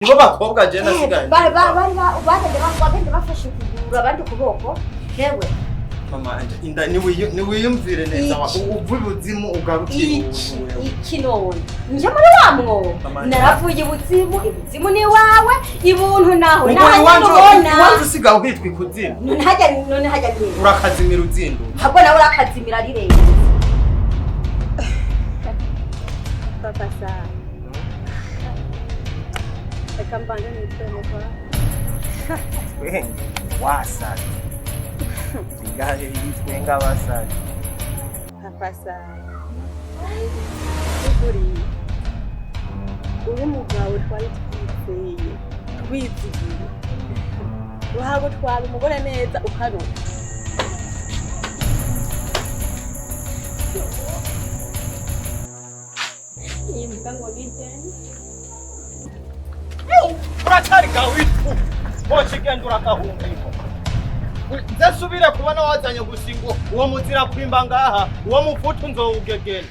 Nibo bakobwa je nasigaye. Bari bagenda bafashe ukuguru, abandi ukuboko, hewe. Mama anje, inda niwiyumvire neza wa Iki. uva ibuzimu ugarukiye Iki. ubuntu wewe. Iki none nje muri wa mwobo? Mama, Naravuye ibuzimu, ibuzimu ni iwawe, ibuntu naho Ubwo naho iwanje ubona. Iwanje usigaye uhitwa ikuzimu. None hajya, none hajya nyine. Urakazimira uzinduka. Ahubwo nawe urakazimira rirenze. Papa sawa. Reka mbanze nitwene kwa. Twenge wasaze, bigahe yitwenga abasaze. Papa sawa. Ukuri. Uri umugabo twari twizeye, twizigiye. Uhagutwara umugore neza ukaruta. Iyi mbwa ngo ni jeni. Uracyari gawitu wokigenda uragahumeka, nze subire kubona wazanye gusingo uwo muzira kwimba ngaha, uwo mufutu nzowugegena.